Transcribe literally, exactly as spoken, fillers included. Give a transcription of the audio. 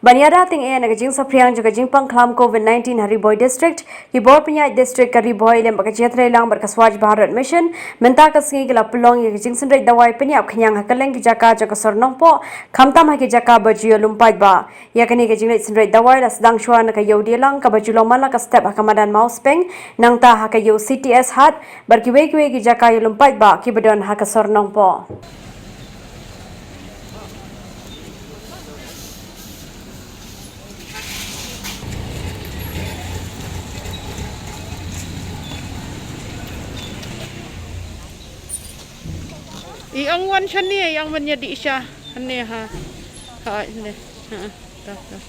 Ban ïada tyngeh na ka jingsaphriang jong ka jingpang khlam covid nineteen ha Ri Bhoi District, ki bor pynïaid District ka Ri Bhoi lem bad ka jingïatreilang bad ka Swachh Bharat Mission mynta ka sngi ki la pynlong ïa ka jingsynreit dawai pynïap khñiang ha kylleng ki jaka jong ka sor Nongpoh, khamtam ha ki jaka ba ju ïalum paidbah. Ïa kane ka jingleit synreit dawai la sdang shuwa na ka Ïew Dialang kaba ju long man la ka step ha ka madan Mawspeng, nangta ha ka Ïew C T S Hat bad kiwei kiwei ki jaka ïalum paidbah kiba don ha ka sor Nongpoh. I ang wan shane, i ang wan ïa di sha. Hane ha. Ha ne. Ha. Ta ta.